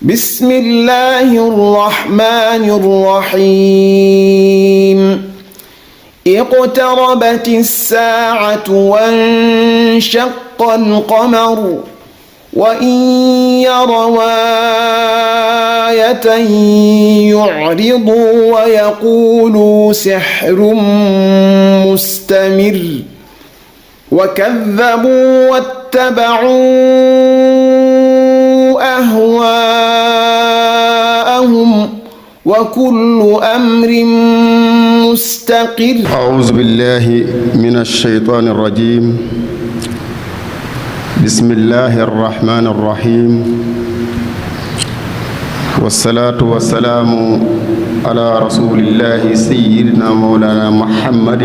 بسم الله الرحمن الرحيم اقتربت الساعة وانشق القمر وإن يروا آية يعرضوا ويقولوا سحر مستمر وكذبوا واتبعوا أهواءهم وكل أمر مستقر. أعوذ بالله من الشيطان الرجيم. بسم الله الرحمن الرحيم والصلاة والسلام على رسول الله سيدنا مولانا محمد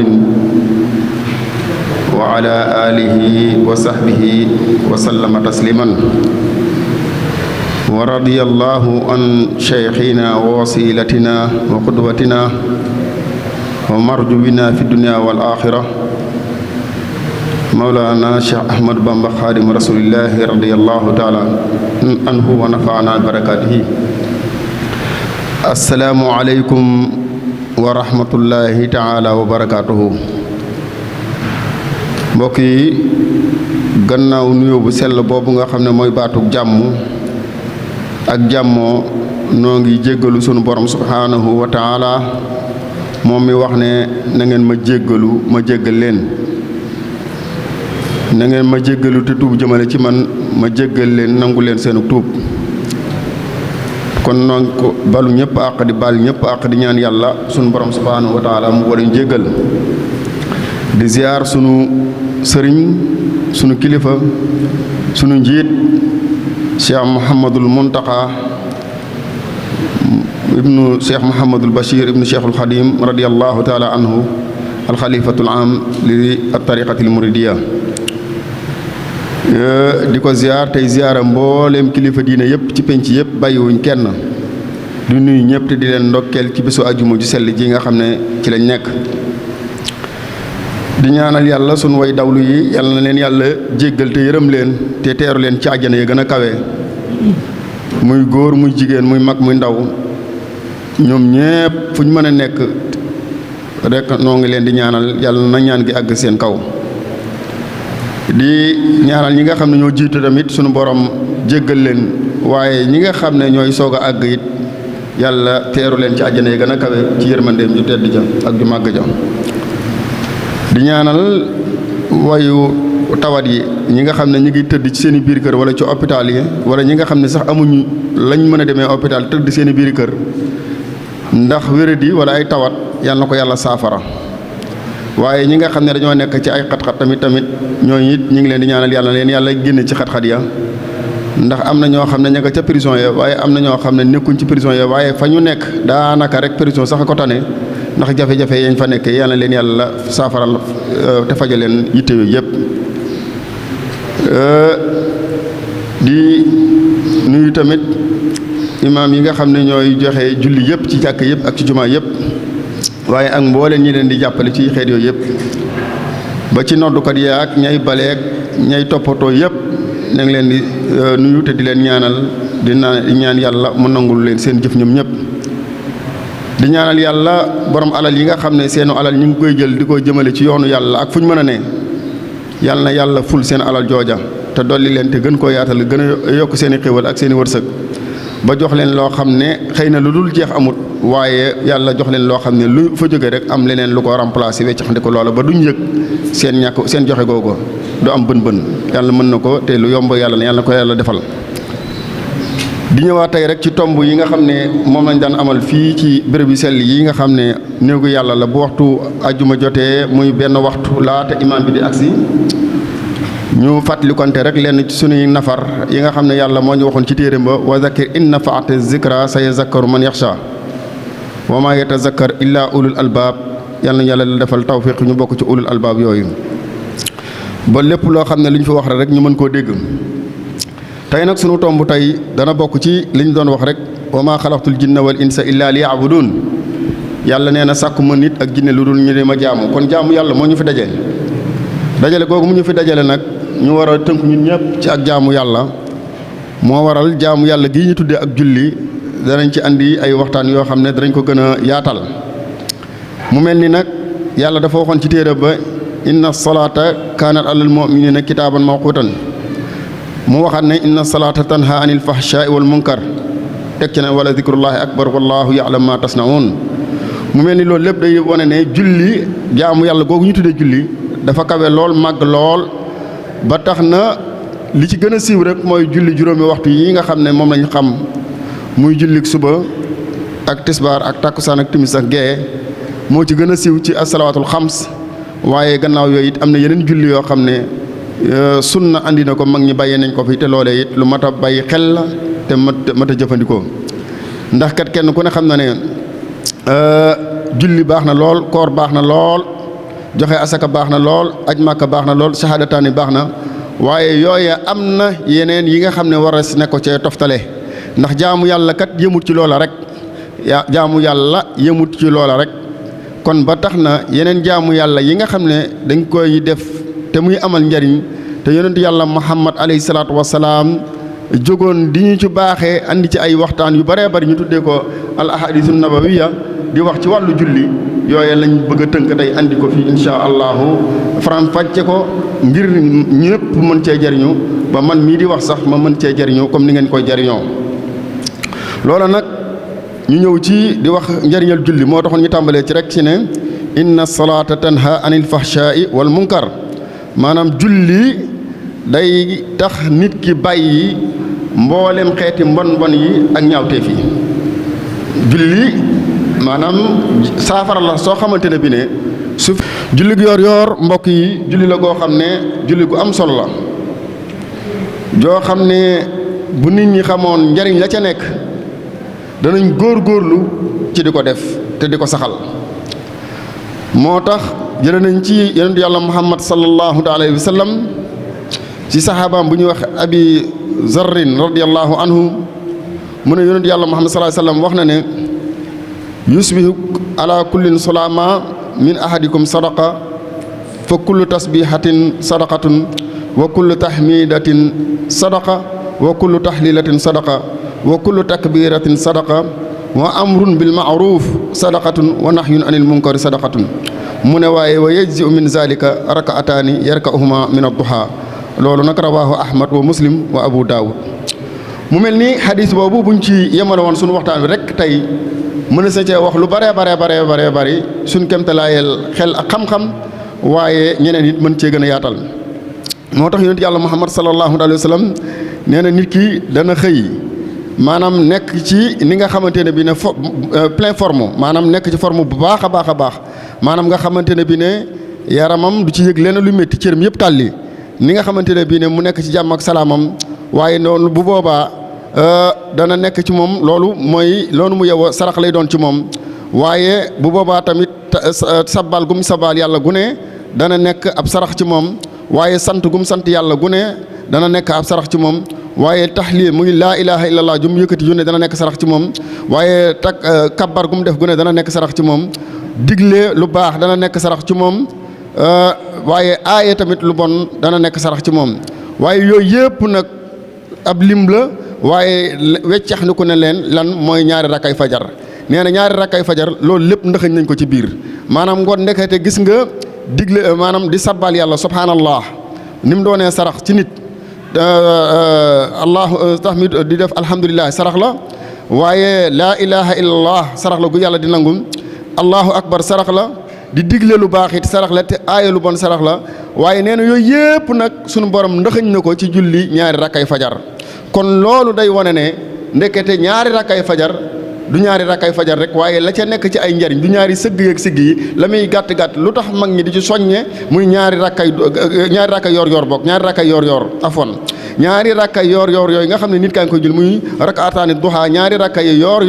وعلى آله وصحبه وسلم تسليما ورضي الله عن شيخنا ووسيلتنا وقدوتنا ومرجونا في الدنيا والآخرة مولانا شيخ أحمد بامبا خادم رسول الله رضي الله تعالى عنه ونفعنا بركاته. السلام عليكم ورحمة الله تعالى وبركاته. mbokk yi gannaaw nuyoo bu sell boobu nga xam ne mooy baatub jàmm ak jàmmoo noo ngi jéggalu sunu borom subhaanahu wa taala moom mi wax ne na ngeen ma jéggalu ma jéggal leen na ngeen ma jéggalu te tuub jëmale ci man ma jéggal leen nangu leen seenu tuub kon noo ngi ko balu ñëpp àq di bal ñëpp àq di ñaan yàlla sunu borom subhaanahu wa taala mu war a jéggal di ziar sunu sëriñ sunu kilifa sunu njiit cheikh Mouhamadul Muntaqa ibnu cheikh Mouhamadul Bachir ibnu cheikhul Xadim radiyallahu taala anhu alxalifatul am li tariqatil muridiya di ko ziar tey ziara mbooleem kilifa diine yëpp ci penc yëpp bàyyiwuñ kenn di nuyu ñëpp te di leen ndokkeel ci bésu ajuma ju sell ji nga xam ne ci lañ nekk. di ñaanal yàlla sunu way dawlu yi yàlla na leen yàlla jéggal te yërëm leen te teeru leen ci àjjana yi gën a kawe muy góor muy jigéen muy mag muy ndaw ñoom ñépp fu ñu mën a nekk rek noo ngi leen di ñaanal yàlla na ñaan gi àgg seen kaw di ñaanal ñi nga xam ne ñoo jiitu tamit sunu borom jéggal leen waaye ñi nga xam ne ñooy soog a àgg it yàlla teeru leen ci àjjana yi gën a kawe ci yërmandeem ju tedd ja ak ju màgg ja di ñaanal wayu tawat yi ñi nga xam ne ñi ngi tëdd ci seen i biir kër wala ci hôpital yi wala ñi nga xam ne sax amuñu lañ mën a demee hôpital tëdd seen i biir kër ndax wéradi wala ay tawat yàlla na ko yàlla saafara waaye ñi nga xam ne dañoo nekk ci ay xat-xat tamit ñooñu it ñu ngi leen di ñaanal yàlla leen yàlla génne ci xat-xat ya ndax am na ñoo xam ne ña nga ca prison ya waaye am na ñoo xam ne nekkuñ ci prison ya waaye fa ñu nekk daanaka rek prison sax ko tane ndax jafe-jafe yañ fa nekk yàlla leen yàlla saafaral te faja leen yitte yooyu yëpp di nuyu tamit imaam yi nga xam ne ñooy joxe julli yëpp ci jàkk yëpp ak ci jumaa yëpp waaye ak mbooleen ñi leen di jàppale ci xeet yooyu yëpp ba ci noddukat yi ak ñay baleek ñay toppatoo yëpp na ngi leen di nuyu te di leen ñaanal di ñaan yàlla mu nangul leen seen jëf ñoom ñëpp di ñaanal yàlla borom alal yi nga xam ne seenu alal ñu ngi koy jël di ko jëmale ci yoonu yàlla ak fu ñu mën a ne yàlla na yàlla ful seen alal jooja te dolli leen te gën koo yaatal gën a yokk seen i xéwal ak seen i wërsëg ba jox leen loo xam ne xëy na lu dul jeex amut waaye yàlla jox leen loo xam ne lu fa jóge rek am leneen lu ko remplacer weccaxndi ko loola ba duñ yëg seen ñàkk seen joxe googu du am bën yàlla mën na ko te lu yomb yàlla na ko yàlla defal. di ñëwaat tey rek ci tomb yi nga xam ne moom lañ daan amal fii ci béréb yu sell yi nga xam ne néegu yàlla la bu waxtu ajjuma jotee muy benn waxtu laata imaam bi di agsi ñu fàttalikonte rek lenn ci sunuy nafar yi nga xam ne yàlla moo ñu waxoon ci téere ba wa zakir in nafaati zikra sa yazakkaru man yaxsha wa ma yatazakkar illa ulul albaab yàlla na yàlla defal tawfiq ñu bokk ci ulul albaab yooyu ba lépp loo xam ne li ñu fi wax rek ñu mën koo dégg. tey nag sunu tomb tey dana bokk ci li ñu doon wax rek wa maa xalaqtul jinna wal insa illa liya'budun yàlla nee na sàkku ma nit ak jinne lu dul ñu di ma jaamu kon jaamu yàlla moo ñu fi dajale googu mu ñu fi dajale nag ñu war a tënku ñun ñëpp ci ak jaamu yàlla moo waral jaamu yàlla gi ñu tuddee ak julli danañ ci andi ay waxtaan yoo xam ne danañ ko gën a yaatal mu mel ni nag yàlla dafa waxoon ci téere ba inna salaata kaanat alal mu'minina kitaaban mawquutan mu waxaat ne inna salaata tanha anil fahshaai wal munkar teg ci ne wala zikrullahi akbar wallahu ya'lam ma tasnaun mu mel ni loolu lépp day wane ne julli jaamu yàlla googu ñu tuddee julli dafa kawe lool màgg lool ba tax na li ci gën a siiw rek mooy julli juróomi waxtu yi nga xam ne moom lañ xam muy jullik suba ak tisbaar ak takkusaan ak timis ak gee moo ci gën a siiw ci asalawaatul xams waaye gannaaw yooyu it am na yeneen julli yoo xam ne sunna andi na ko mag ñi bàyyee nañ ko fi te loolee it lu mat a bàyyi xel la te mat a jëfandikoo ndax kat kenn ku ne xam na ne julli baax na lool koor baax na lool joxe asaka baax na lool aj màkka baax na lool shahadataani baax na waaye yooya am na yeneen yi nga xam ne war a ne ko cee toftale ndax jaamu yàlla kat yëmut ci loola rek jaamu yàlla yëmut ci loola rek kon ba tax na yeneen jaamu yàlla yi nga xam ne dañ koy def te muy amal njariñ te yonent yàlla muhammad alayhi salaatu wasalaam jógoon di ñu ci baaxee andi ci ay waxtaan yu bëree bëri ñu tuddee ko al ahadisu nabawiya di wax ci wàllu julli yooye lañ bëgg a tënk tey andi ko fii insha allahu faram fàcce ko ngir ñëpp mën cee jariñu ba man mii di wax sax ma mën cee jariñu comme ni ngeen koy jariñoo loola nag ñu ñëw ci di wax njariñal julli moo taxoon ñu tàmbalee ci rek ci ne inna salaata tanha anil fahshaai wal munkar maanaam julli day tax nit ki bàyyi mboolem xeeti mbon yi ak ñaawteef yi julli maanaam saafara la soo xamante ne bi ne su julli gu yor mbokk yi julli la goo xam ne julli gu am solo la joo xam ne bu nit ñi xamoon njariñ la ca nekk danañ góorgóorlu ci di ko def te di ko saxal moo tax jële nañ ci yonent yàlla muhammad sallallahu alayhi wa sallam ci saxaabaam bu ñuy wax abi zarrin radiyallahu anhu mu ne yonent yàlla muhammad sallallahu alayhi wa sallam wax na ne yusbihu ala kullin sulama min ahadikum sadaqa fa kullu tasbihatin sadaqatun wa kullu tahmidatin sadaqa wa kullu tahlilatin sadaqa wa kullu takbiratin sadaqa wa amrun bil ma'ruf sadaqatun wa nahyun anil munkari sadaqatun mu ne waaye wa yajzi'u min zalika rak'ataani yarka'uhuma min ad-duha loolu nag rawaahu ahmad wa muslim wa abu daawud mu mel ni xadis boobu buñ ci yemale woon suñu waxtaan bi rek tey mën sa cee wax lu bare bari suñ kemtalaayel xel ak xam-xam waaye ñeneen it mën cee gën a yaatal moo tax yonent yàlla muhammad sallallahu alayhi wa sallam nee na nit ki dana xëy maanaam nekk ci ni nga xamante ne bi ne plein forme maanaam nekk ci forme bu baax a baax maanaam nga xamante ne bi ne yaramam du ci yëg lenn lu métti cëram yëpp tàlli ni nga xamante ne bii ne mu nekk ci jàmm ak salaamam waaye noonu bu boobaa dana nekk ci moom loolu mooy loolu mu yow sarax lay doon ci moom waaye bu boobaa tamit sabbal gum sabbal yàlla gu ne dana nekk ab sarax ci moom waaye sant gum sant yàlla gu ne dana nekk ab sarax ci moom waaye taxliil muy laa ilaha illallah jum yëkkati yu ne dana nekk sarax ci moom waaye kabbar gum def gu ne dana nekk sarax ci moom digle lu baax dana nekk sarax ci moom waaye aaye tamit lu bon dana nekk sarax ci moom waaye yooyu yëpp nag ab lim la waaye weccax ni ku ne leen lan mooy ñaari rakkay fajar nee na ñaari rakkay fajar loolu lépp ndaxañ nañ ko ci biir maanaam ngoon ndekete gis nga digle maanaam di sabbal yàlla subhanallah ni mu doonee sarax ci nit allahu tahmid di def alhamdulilah sarax la waaye laa ilaha illallah sarax la gu yàlla di nangul allahu akbar sarax la di digle lu baax it sarax la te aaye lu bon sarax la waaye nee na yooyu yëpp nag sunu borom ndaxañ na ko ci julli ñaari rakkay fajar kon loolu day wane ne ndekete ñaari rakkay fajar du ñaari rakkay fajar rek waaye la ca nekk ci ay njariñ du ñaari sëgg yeeg sigg yi la muy gàtt lu tax mag ñi di ci soññe muy ñaari rakkay yor bokk ñaari rakkay yor afon ñaari rakkay yor yooyu nga xam ne nit kaa ngi koy jël muy rak'ataani duha ñaari rakkay yor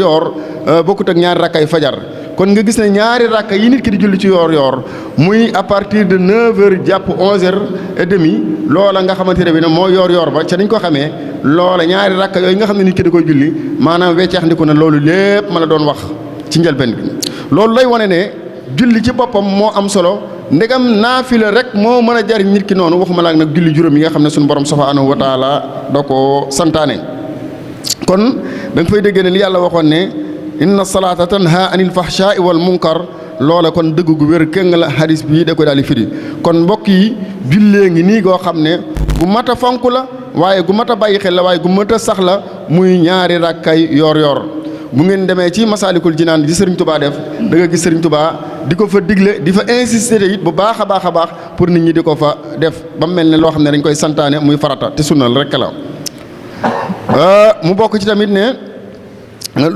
bokkut ak ñaari rakkay fajar kon nga gis ne ñaari rakka yi nit ki di julli ci yoor muy à partir de 9h jàpp 11h30 loola nga xamante ne bi ne moo yoor ba ca niñ ko xamee loola ñaari rakka yooyu nga xam ne nit ki da koy julli maanaam wecceex ndiku na loolu lépp ma la doon wax ci njëlbeen bi loolu lay wane ne julli ci boppam moo am solo ndegam naafila rek moo mën a jariñ nit ki noonu waxuma la nag julli juróom yi nga xam ne suñu borom subhaanahu wa taala da koo santaane kon da nga fay déggee ne li yàlla waxoon ne inna salaata tanha anil fahshaai wal munkar loola kon dëgg gu wér kéng la hadis bii da koy daal di firi kon mbokk yi jullee ngi nii goo xam ne gu mat a fonk la waaye gu mat a bàyyi xel la waaye gu mat a sax la muy ñaari rakkay yor-yor bu ngeen demee ci Masaalikul Jinaan di Serigne Touba def da nga gis Serigne Touba di ko fa digle di fa insister it bu baax a baax a baax pour nit ñi di ko fa def ba mu mel ne loo xam ne dañ koy santaane muy farata te sunnal rek la. mu bokk ci tamit ne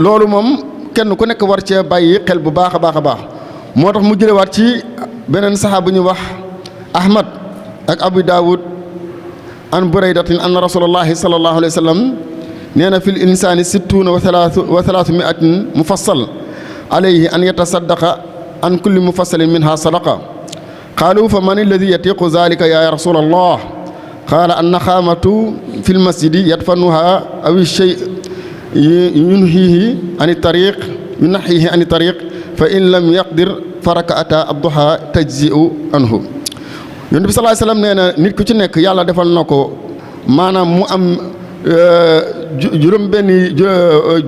loolu moom kenn ku nekk war cee bàyyi xel bu baax a baax a baax moo tax mu jëlewaat ci beneen saxaaba bu ñuy wax Ahmad ak Abu Daawud an Buraydatin anna rasulallahi sallallahu alayhi wa sallam nee na fil insaani sittuuna wa thalaathu mi'atin mufassal alayhi an yatasaddaqa an kulli mufassalin minha sadaqa qaalu fa man alladi yatiqu zalika ya rasulallah qaala an naxaamatu fi lmasjidi yadfanuha aw shay yunhihi ani tariq fa in lam yaqdir fa rakaata adduha tajzi'u anhu yonent bi sallallahu alayhi wasallam nee na nit ku ci nekk yàlla defal na ko maanaam mu am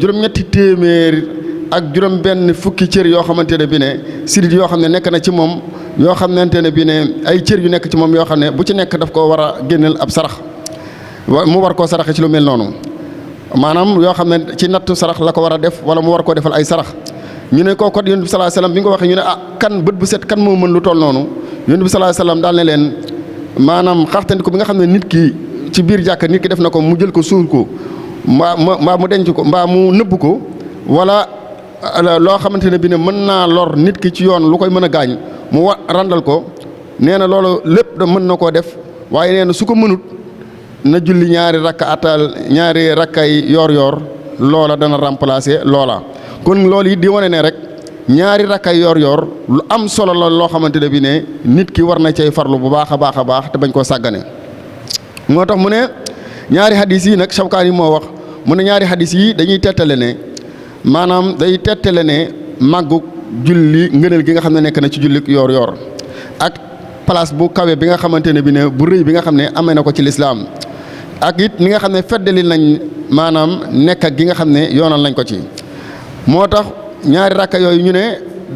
juróom-ñetti téeméer ak juróom-benn fukki cër yoo xamante ne bi ne sidit yoo xam ne nekk na ci moom yoo xamante ne bi ne ay cër yu nekk ci moom yoo xam ne bu ci nekk daf ko war a génneel ab sarax mu war koo saraxe ci lu mel noonu maanaam yoo xam ne ci nattu sarax la ko war a def wala mu war koo defal ay sarax ñu ne kooku yonent bi sallallahu alayhi wasallam bi nga ko waxee ñu ne kan bët bu set kan moo mën lu toll noonu yonent bi sallallahu alayhi wasallam daal ne leen maanaam xaxtandiku bi nga xam ne nit ki ci biir jàkk nit ki def na ko mu jël ko suul ko mbaa mu denc ko mbaa mu nëbb ko wala loo xamante ne bi ne mën naa lor nit ki ci yoon lu koy mën a gaañ mu randal ko nee na loolu lépp da mën na koo def waaye nee na su ko mënut na julli ñaari rakkay yor-yor loola dana remplacer loola. kon loolu it di wane ne rek ñaari rakkay yor-yor lu am solo la loo xamante ne bi ne nit ki war na cay farlu bu baax a baax a baax te bañ koo sàggane. moo tax mu ne ñaari hadis yi nag Shawkaani moo wax mu ne ñaari hadis yi dañuy tettale ne maanaam day tettale ne màggu julli ngëneel gi nga xam ne nekk na ci julli yor-yor ak place bu kawe bi nga xamante ne bi ne bu rëy bi nga xam ne amee na ko ci lislaam ak it ni nga xam ne feddali nañ maanaam nekk ak gi nga xam ne yoonal nañ ko ci. moo tax ñaari rakka yooyu ñu ne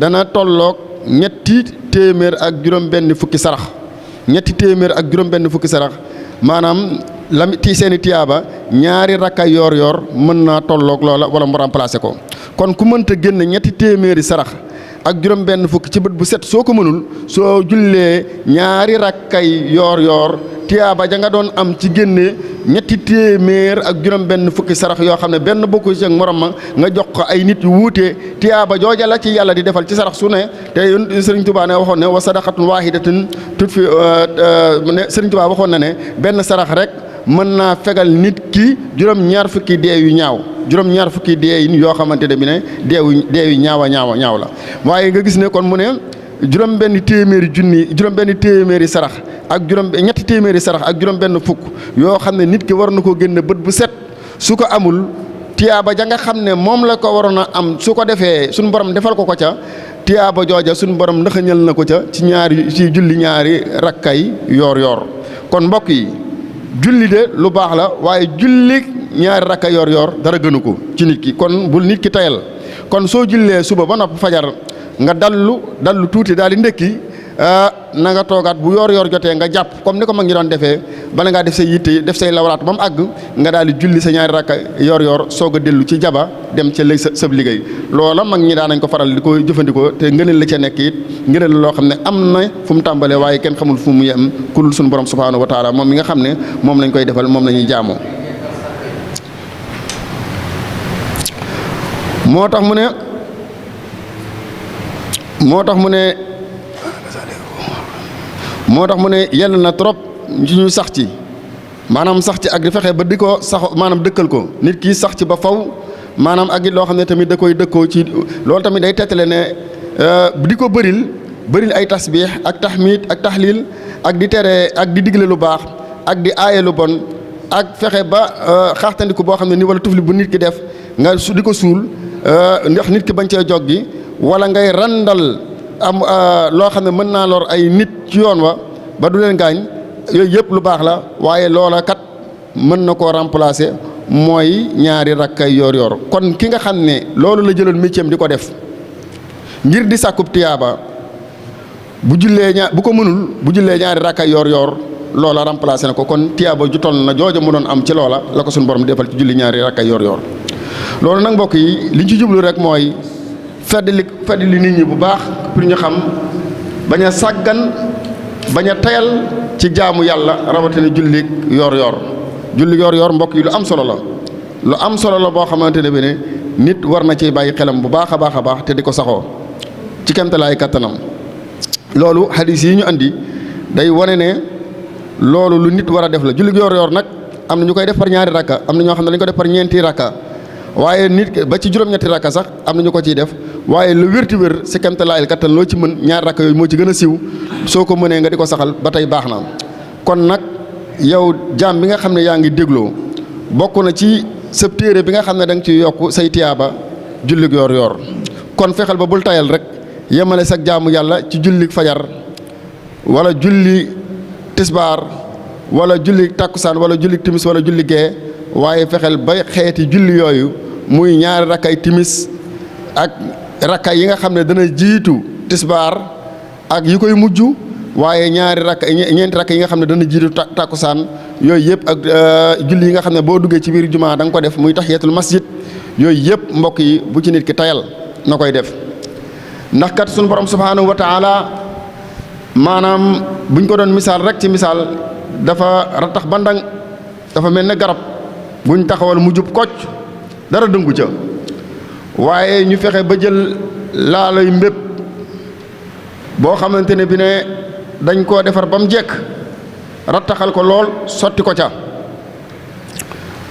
dana tolloog ñetti téeméer ak juróom-benn fukki sarax maanaam lamiti seeni tiyaaba ñaari rakka yor-yor mën naa tolloog loola wala mu remplacer ko kon ku mënta génn ñetti téeméeri sarax ak juróom-benn fukki ci bët bu set soo ko mënul soo jullee ñaari rakkay yor-yor tiyaaba ja nga doon am ci génne ñetti téeméer ak juróom-benn fukki sarax yoo xam ne benn bokku ci ak morom ma nga jox ko ay nit yu wuute tiyaaba jooja la ci yàlla di defal ci sarax su ne te Sëriñ Tuubaa ne waxoon ne wa sadaqatun waahidatun tutfi Sëriñ Tuubaa waxoon na ne benn sarax rek mën naa fegal nit ki juróom-ñaar fukki dee yu ñaaw juróom-ñaar fukki dee yi yoo xamante ne bi ne dee yu ñaaw la waaye nga gis ne kon mu ne juróom-benn téeméeri sarax ak ñetti téeméeri sarax ak juróom-benn fukk yoo xam ne nit ki war na koo génne bët bu set su ko amul tiyaaba ja nga xam ne moom la ko waroon a am su ko defee suñu borom defal ko ca tiyaaba jooja suñu borom ndaxañal na ko ca ci julli ñaari rakkay yor-yor kon mbokk yi julli de lu baax la waaye julli ñaari rakka yor-yor dara gënu ko ci nit ki kon bul nit ki tayal kon soo jullee suba ba nopp fajar nga dallu tuuti daal di ndekki na nga toogaat bu yor-yor jotee nga jàpp comme ni ko mag ñi doon defee bala ngaa def say yitte def say lawraat ba mu àgg nga daal di julli sa ñaari rakka yor-yor soog a dellu ci jaba dem ca lay sa liggéey loola mag ñi daan nañ ko faral di ko jëfandikoo te ngëneel la ca nekk it ngëneel la loo xam ne am na fu mu tàmbalee waaye kenn xamul fu mu yem ku dul suñu borom subhaanahu wa taala moom mi nga xam ne moom lañ koy defal moom la ñuy jaamoo. moo tax mu ne yell na trop ci ñu sax ci maanaam sax ci ak di fexe ba di ko sax maanaam dëkkal ko nit ki sax ci ba faw maanaam ak it loo xam ne tamit da koy dëkkoo ci loolu tamit day tettale ne di ko bëril ay tasbiix ak tahmid ak tahlil ak di tere ak di digle lu baax ak di aaye lu bon ak fexe ba xaaxtandiku boo xam ne ni wala tufli bu nit ki def nga di ko suul ndax nit ki bañ cee jog gi wala ngay randal am loo xam ne mën naa lor ay nit ci yoon wa ba du leen gaañ yooyu yëpp lu baax la waaye loola kat mën na koo remplacer mooy ñaari rakkay yor-yor. kon ki nga xam ne loolu la jëloon métier di ko def ngir di sàkkub tiyaaba bu ko mënul bu jullee ñaari rakkay yor-yor loola remplacé na ko. kon tiyaaba ju toll na jooja mu doon am ci loola la ko suñu borom defal ci julli ñaari rakkay yor-yor. loolu nag mbokk yi liñ ci jublu rek mooy feddali nit ñi bu baax pour ñu xam bañ a sàggan bañ a tayal ci jaamu yàlla rawatina julli yor-yor. julli yor-yor mbokk yi lu am solo la boo xamante ne bi ne nit war na ci bàyyi xelam bu baax a baax te di ko saxoo ci kemtalaay kattanam. loolu hadis yi ñu andi day wane ne loolu lu nit war a def la. julli yor-yor nag am na ñu koy def par ñaari rakka, am na ñoo xam ne dañu ko def par ñeenti rakka, waaye nit ba ci juróom-ñetti rakka sax am na ñu ko ciy def. waaye lu wérti wér si kemtalaay kattan loo ci mën ñaari rakka yooyu moo ci gën a siiw soo ko mënee nga di ko saxal ba tey baax na. kon nag yow jaam bi nga xam ne yaa ngi dégloo bokk na ci sa téere bi nga xam ne da nga ci yokk say tiyaaba julli yor-yor. kon fexeel ba bul tayal rek yemale sag jaamu yàlla ci julli fajar wala julli tisbaar wala julli takkusaan wala julli timis wala julli gee, waaye fexeel ba xeeti julli yooyu muy ñaari rakkay timis ak rakkay yi nga xam ne dana jiitu tisbaar ak yi koy mujj, waaye ñeenti rakk yi nga xam ne dana jiitu takkusaan yooyu yëpp ak julli yi nga xam ne boo duggee ci biir jumaa da nga ko def muy tahiyatul masjid. yooyu yëpp mbokk yi bu ci nit ki tayal na koy def, ndax kat suñu borom subhaanahu wa taala maanaam buñ ko doon misaal rek ci misaal dafa rattax bandang, dafa mel ne garab buñ taxawal mu jub kocc dara dëngu ca, waaye ñu fexe ba jël laalay mbépp boo xamante ne bi ne dañ koo defar ba mu jekk rattaxal ko lool sotti ko ca,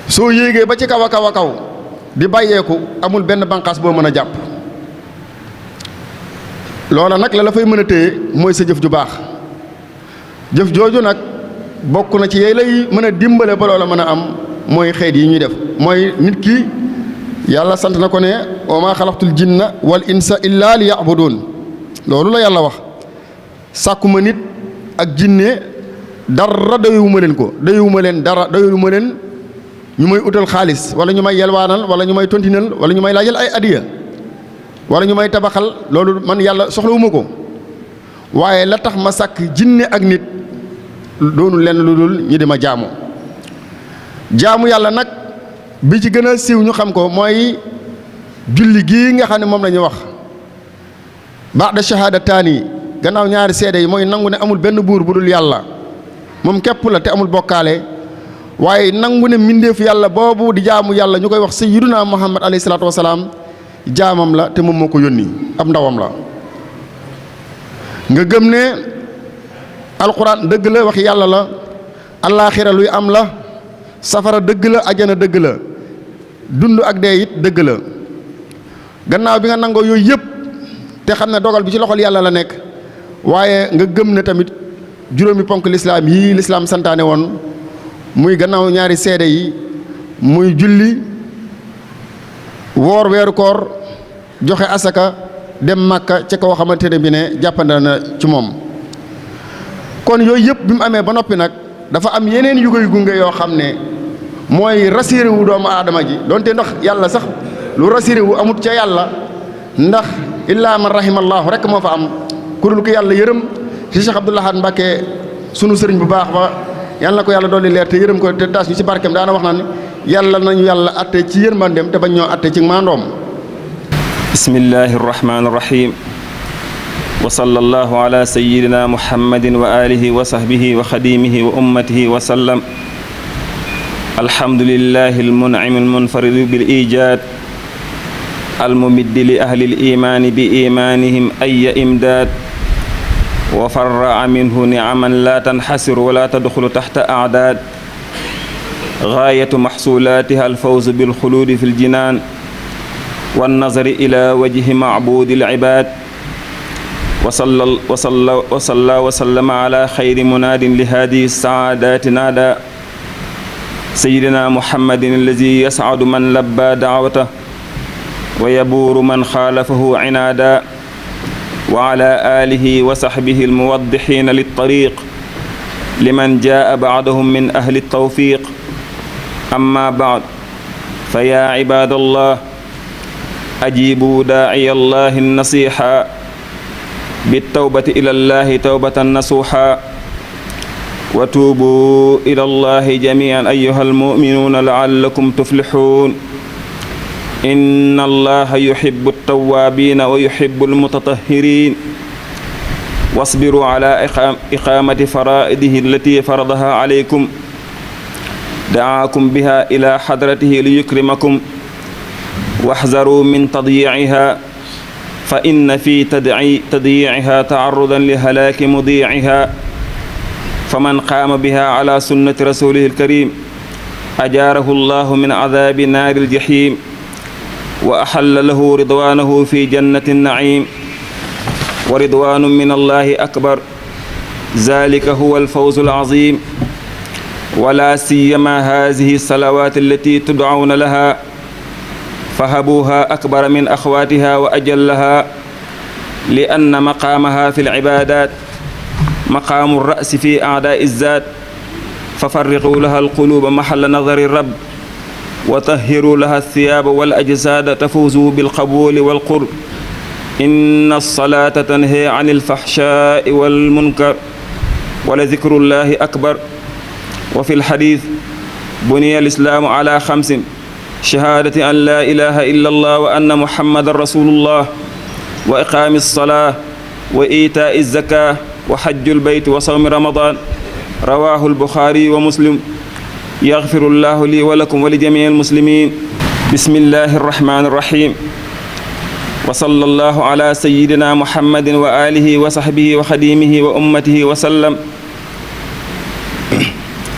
soo yéegee ba ci kaw a kaw a kaw di bàyyeeku amul benn banqaas boo mën a jàpp. loola nag la fay mën a téye mooy sa jëf ju baax. jëf jooju nag bokk na ci yey lay mën a dimbale ba loola mën a am mooy xeet yi ñuy def. mooy nit ki yàlla sant na ko ne wa maa xalaqtul jinna wal insa illa li ya'budun. loolu la yàlla wax, sàkkuma nit ak jinne dara doyuma leen ko, doyuma leen dara, doyuma leen ñu may utal xaalis wala ñu may yelwaanal wala ñu may tontinal wala ñu may laajal ay adiya wala ñu may tabaxal. loolu man yàlla soxlawuma ko, waaye la tax ma sàkk jinne ak nit doonu lenn lu dul ñi di ma jaamu. jaamu yàlla nag bi ci gën a siiw ñu xam ko mooy julli gii nga xam ne moom la ñu wax ba'da shahaadataani, gannaaw ñaari seede yi, mooy nangu ne amul benn buur bu dul yàlla moom képp la te amul bokkaale, waaye nangu ne mbindeefu yàlla boobu di jaamu yàlla ñu koy wax sayyiduna Muhammad alayhi salaatu wasalaam jaamam la te moom moo ko yónni, ab ndawam la. nga gëm ne alquran dëgg la, wax yàlla la, allaaxira luy am la, safara dëgg la, ajana dëgg la, dund ak dee it dëgg la. gannaaw bi nga nangoo yooyu yëpp te xam ne dogal bi ci loxol yàlla la nekk, waaye nga gëm ne tamit juróomi ponk lislaam yii lislaam santaane woon, muy gannaaw ñaari seede yi, muy julli, woor weeru koor, joxe asaka, dem màkka ca koo xamante ne bi ne jàppandal na ci moom. kon yooyu yëpp bi mu amee ba noppi nag dafa am yeneen yu koy gunge yoo xam ne mooy rassuré wu doomu aadama ji, donte ndax yàlla sax lu rassuré wu amut ca yàlla, ndax illaa man rahimallahu rek moo fa am, ku dul ko yàlla yërëm. ci Cheikh Abdoul Ahad Mbacké sunu sëriñ bu baax ba yàlla na ko yàlla dolli leer te yërëm ko te taas ñu ci barkeem daana wax naan yàlla nañu yàlla atte ci yërmandeem te bañ ñoo atte ci maandoom. bismillahi rahmaani rahim wa sallallahu ala sayyidina muhammadin wa alihi wa sahbihi wa xadimihi wa ummatihi wa sallam. alhamdulillahi almun'im almunfarid bil ijad almumiddi li ahli al-imani bi imanihim ayya imdad wa farra'a minhu ni'aman la tanhasir wa la tadkhulu tahta a'dad ghayatu mahsulatiha al-fawz bil khulud fil jinan wan nazari ila wajhi ma'budil ibad wa salla wa sallama ala khayri munadin li hadhihi as-sa'adati nada sayyidina muhammadin alladhi yas'adu man labba da'watahu wa yaburu man khalafahu 'inada wa ala alihi wa sahbihi almuwaddihina lit-tariq liman jaa ba'dahum min ahli at-tawfiq amma ba'd فيا عباد الله أجيبوا داعي الله النصيحا بالتوبة إلى الله توبة نصوحا وتوبوا إلى الله جميعا أيها المؤمنون لعلكم تفلحون إن الله يحب التوابين ويحب المتطهرين واصبروا على إقامة فرائضه التي فرضها عليكم دعاكم بها إلى حضرته ليكرمكم واحذروا من تضييعها فإن في تضييعها تعرضا لهلاك مضيعها فمن قام بها على سنة رسوله الكريم أجاره الله من عذاب نار الجحيم وأحل له رضوانه في جنة النعيم ورضوان من الله أكبر ذلك هو الفوز العظيم ولا سيما هذه الصلوات التي تدعون لها فهبوها أكبر من أخواتها وأجلها لأن مقامها في العبادات مقام الرأس في أعداء الذات ففرقوا لها القلوب محل نظر الرب وطهروا لها الثياب والأجساد تفوزوا بالقبول والقرب إن الصلاة تنهي عن الفحشاء والمنكر ولذكر الله أكبر وفي الحديث بني الإسلام على 5 شهادة أن لا إله إلا الله وأن محمد رسول الله وإقام الصلاة وإيتاء الزكاة وحج البيت وصوم رمضان رواه البخاري ومسلم يغفر الله لي ولكم ولجميع المسلمين بسم الله الرحمن الرحيم وصلى الله على سيدنا محمد وآله وصحبه وخديمه وأمته وسلم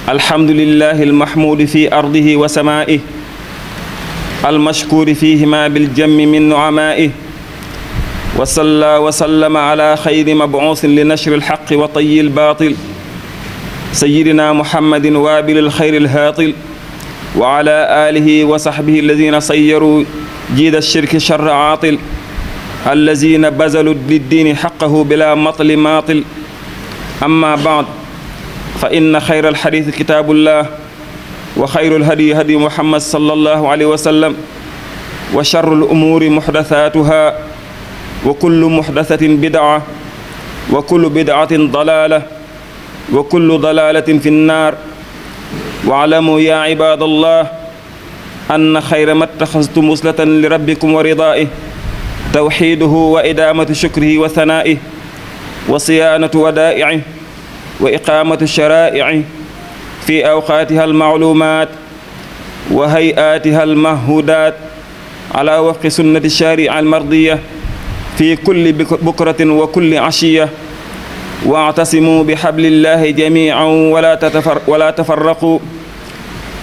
الحمد لله المحمود في أرضه وسمائه المشكور فيهما بالجم من نعمائه وصلى وسلم على خير مبعوث لنشر الحق وطي الباطل سيدنا محمد وابل الخير الهاطل وعلى آله وصحبه الذين صيروا جيد الشرك شر عاطل الذين بذلوا للدين حقه بلا مطل ماطل أما بعد فإن خير الحديث كتاب الله وخير الهدي هدي محمد صلى الله عليه وسلم وشر الأمور محدثاتها وكل محدثة بدعة وكل بدعة ضلالة وكل ضلالة في النار واعلموا يا عباد الله أن خير ما اتخذتم وصلة لربكم ورضائه توحيده وإدامة شكره وثنائه وصيانة ودائعه وإقامة الشرائع في أوقاتها المعلومات وهيئاتها المهودات على وفق سنة الشارع المرضية في كل بكرة وكل عشية واعتصموا بحبل الله جميعا ولا تفرقوا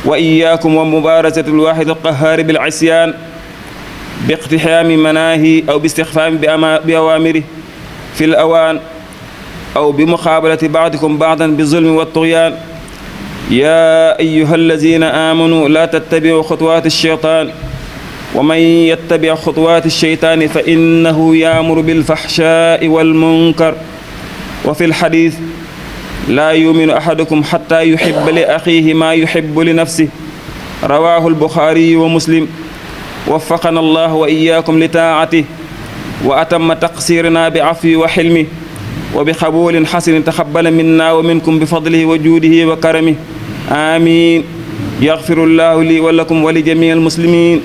وإياكم ومبارزة الواحد القهار بالعصيان باقتحام مناهي أو باستخفاف بأوامره في الأوان أو بمقابلة بعضكم بعضا بالظلم والطغيان يا أيها الذين آمنوا لا تتبعوا خطوات الشيطان ومن يتبع خطوات الشيطان فإنه يأمر بالفحشاء والمنكر وفي الحديث لا يؤمن أحدكم حتى يحب لأخيه ما يحب لنفسه رواه البخاري ومسلم وفقنا الله وإياكم لطاعته وأتم تقصيرنا بعفوه وحلمه وبقبول حسن تقبل منا ومنكم بفضله وجوده وكرمه آمين يغفر الله لي ولكم ولجميع المسلمين